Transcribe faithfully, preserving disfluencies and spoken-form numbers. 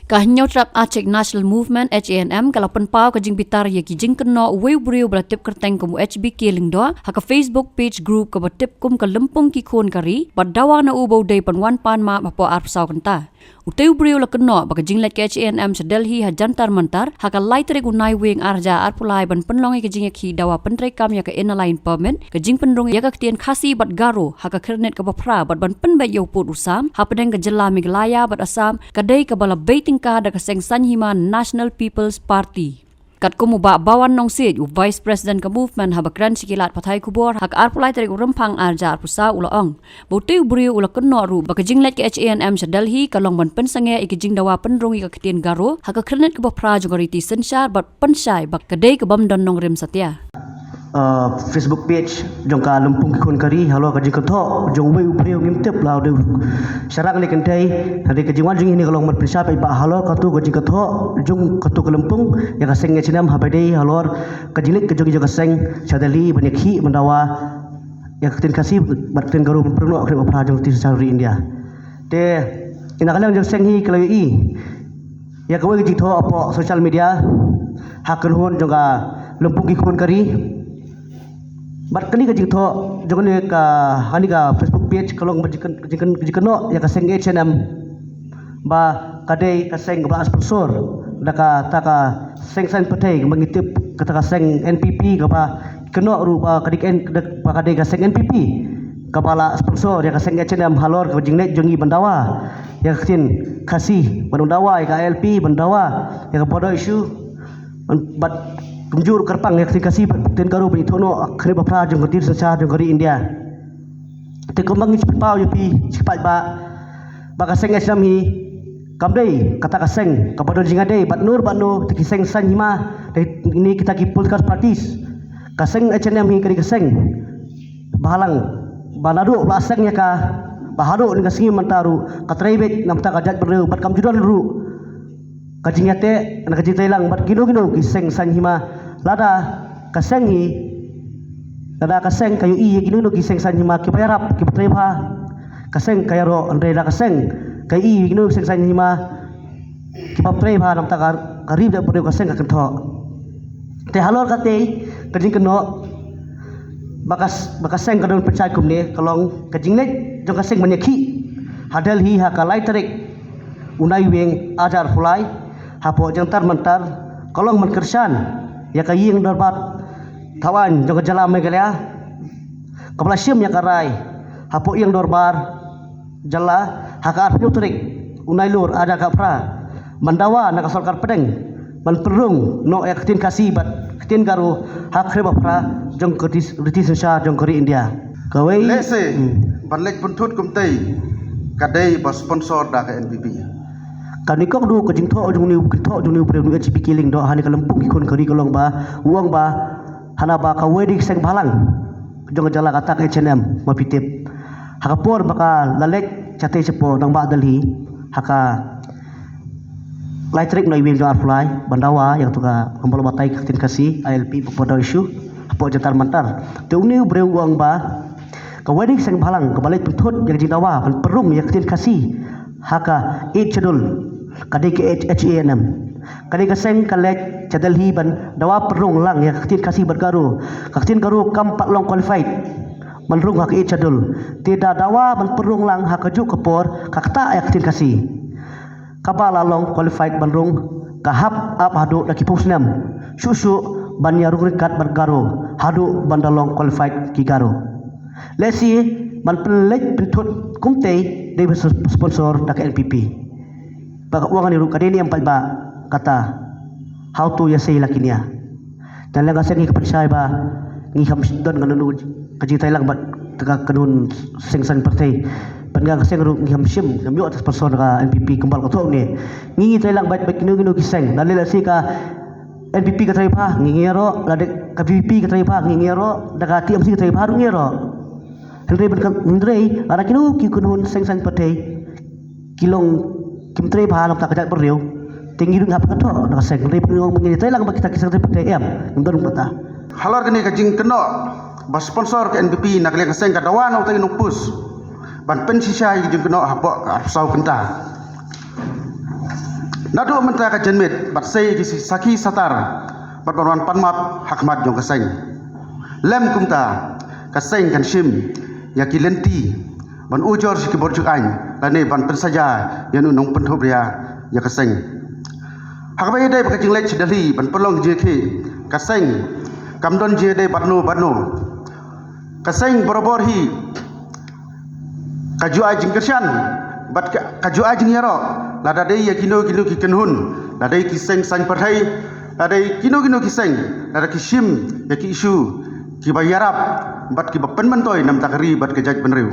Ka Hynñiewtrep Achik National Movement, H A N M, ka la pynpaw ka jingbitar ïa ki jingkynnoh uwei u briew ba la tip kyrteng kum u H B K Lyngdoh ha ka Facebook page group kaba tip kum ka Lympung Ki Khun Ka Ri, bad dawa na u ba u dei ban wan pan map hapoh arphew saw kynta. Utei u briew la kynnoh ba ka jingleit ka H A N M sha Delhi ha Jantar Mantar ha ka lai tarik u Naiwieng ar hajar arphew lai ban pynlong ïa ka jingïakhih dawa pyntreikam ïa ka Inner Line Permit, ka jingpynrung ïa ka ktien Khasi bad Garo ha ka khyrnit kaba phra bad ban pynbeit ïa u pud u sam hapdeng ka jylla Meghalaya bad Assam, ka dei kaba la bei tyngka da ka seng saiñ hima National People's Party. Katkum u Bah Bawan Nongsiej, u Vice President ka Movement, haba kren sha ki lad pathai khubor ha ka arphew lai tarik u Rymphang ar hajar arphew saw, u la ong ba utei u briew u la kynnoh ruh ba ka jingleit ka H A N M sha Delhi ka long ban pynsangeh ïa ka jingdawa pynrung ïa ka ktien Garo ha ka khyrnit kaba phra jong ka riti synshar bad pynshai ba ka dei ka bym don nongrim satia. Uh, Facebook page jong ka Lympung Ki Khun Ka Ri, halor ka jingkynnoh jong uwei u briew ngim tip la u dei u sharang ne kynthei. Hynrei ka jingwan jong ngi ka long ban pynshai paidbah halor katu ka jingkynnoh jong katu ka lympung ïa ka seng H A N M haba dei halor ka jingleit ka jong ïa ka seng sha Delhi ban ïakhih ban dawa ïa ka ktien Khasi bad ktien Garo ban pynrung ha ka khyrnit kaba phra jong ka riti synshar India. Te na ka liang jong ka seng hi ka la ïohi ïa kawei ka jingthoh hapoh social media ha kynhun jong ka Lympung Ki Khun Ka Ri. Bad kane ka jingthoh jong kane ka, kane ka Facebook page ka long ba jingkyn-, jingkyn-, jingkynnoh ïa ka seng H A N M ba ka dei ka seng kaba la sponsor da kata ka seng saiñ pyrthei, kaba ngi tip kata ka seng N P P, kaba kynnoh ruh ba ka dei ka N-, ba ka dei ka seng N P P kaba la sponsor ïa ka seng H A N M halor ka jingleit jong ngi ban dawa ïa ka ktien Khasi, ban dawa ïa ka I L P, ban dawa ïa ka border issue, bad kumjuh ruh kyrpang ïa ka ktien Khasi bad ktien Garo ban ïathuh noh ha ka khyrnit ba phra jong ka riti synshar jong ka ri India. Te kumba ngi shu pynpaw ïa phi sha ki paidbah ba ka seng H A N M hi kam dei kata ka seng kaba don jingïadei bad no bad no, te ki seng saiñ hima, te ne kita ki political parties. Ka seng H A N M hi ka dei ka seng ba halang ba naduh ba la seng ïa ka, ba haduh ne ka sngi mynta ruh ka trei beit namar ka jaitbynriew bad kam ju don ruh ka jingïateh na ka jingtrei lang bad kino kino ki seng saiñ hima. Lada ka seng hi, lada ka seng ka ïohi ïa kino kino ki seng saiñ hima kiba ïarap, kiba trei bha, ka seng ka ïaroh. Hynrei lada ka seng ka ïohi ïa kino ki seng saiñ hima kiba trei bha, namar ka, ka ri bad ka seng ka kynthoh. Te halor katei ka jingkynnoh ba ka, ba ka seng ka don pynshai kumne, ka long ka jingleit jong ka seng ban ïakhih ha Delhi ha ka lai tarik u Naiwieng ar hajar arphew lai hapoh Jantar Mantar ka long ban kyrshan ïa ka ïing dorbar thawaiñ jong ka jylla Meghalaya kaba la shim ïa ka rai hapoh ïing dorbar jylla ha ka arphew tarik u Nailur ar hajar arphew phra ban dawa na ka sorkar pdeng ban pynrung noh ïa ka ktien Khasi bad ktien Garo ha ka khyrnit ba phra jong ka riti, riti synshar jong ka ri India. Kawei lehse ban leit pynthut kumtei ka dei ba sponsor da ka N P P. Kane ka dei ka jingthoh jong une u, ka jingthoh jong une u briew, une u H B K Lyngdoh ha kane ka Lympung Ki Khun Ka Ri, ka long ba u ong ba hana ba kawei de ka seng bhalang jong ka jylla kata ka H A N M, ma phi tip. Ha ka por ba ka la leit shatei shapoh nongbah Delhi ha ka lai tarik Naiwieng ar hajar arphew lai ban dawa ïa katu ka, kumba la batai, ka ktien Khasi, I L P, border issue hapoh Jantar Mantar. Te une u briew u ong ba kawei de ka seng bhalang kaba leit pynthut ïa ka jingdawa ban pynrung ïa ka ktien Khasi ha ka Eighth Schedule ka dei ka H-, H A N M. Ka dei ka seng ka leit sha Delhi ban dawa pynrung lang ïa ka ktien Khasi bad Garo. Ka ktien Garo kam pat long qualified ban rung ha ka Eighth Schedule. Te da dawa ban pynrung lang ha kajuh ka por ka ktah ïa ka ktien Khasi kaba la long qualified ban rung, ka hap ap haduh da ki phew snem shuh shuh ban ïa rung ryngkat bad Garo haduh ban da long qualified ki Garo. Lehse ban pynleit pynthut kumtei dei ba sponsor da ka N P P. Ba ka ong ani ruh ka dei ne em pat ba kata. Hato ïa sei la ki nia. Te na ka liang ka seng ngi ka pynshai ba ngi kam don kano kano ka jingtrei lang bad ka kynhun seng saiñ pyrthei. Bad na ka liang ka seng ruh ngi kam shim, kam ïoh ta sponsor na ka N P P kumba la ka thoh ne. Ngi ngi trei lang bad, bad kino kino ki seng. Lada lehse ka N P P ka trei bha ngi ngi ïaroh, lada ka V P P ka trei bha ngi ngi ïaroh, da ka T M C ka trei bha ruh ngi ïaroh. Hynrei ban ka, hynrei lada kino ki kynhun seng saiñ pyrthei ki long kim trei bha na ka bynta ka jaitbynriew, te ngi ruh ngi hap ban kynthoh na ka seng. Hynrei ban ong ba ngi trei lang bad kita ki seng saiñ pyrthei, em, ngim don kata. Halor kane ka jingkynnoh ba sponsor ka N P P, na ka liang ka seng ka dawa na utai u nongpost ban pynshisha ïa ka jingkynnoh hapoh ka arphew saw kynta. Naduh mynta ka janmiet bad sei ki sakhi satar bad ban wan pan map ha khmat jong ka seng. Lem kumta ka seng kan shim ïa ki lynti ban ujor sha ki bor juk aiñ lane ban pynsaja ïa u nongpynthup ria ïa ka seng. Ha kaba ïadei bad ka jingleit sha Delhi ban pynlong jingkhih, ka seng kam don jingïadei bad no bad no. Ka seng barabor hi ka ju ai jingkyrshan bad ka, ka ju ai jingïaroh lada dei ïa kino kino ki kynhun, lada dei ki seng saiñ pyrthei, lada dei kino kino ki seng, lada ki shim ïa ki issue kiba ïarap bad kiba pynmyntoi na ka bynta ka ri bad ka jaitbynriew.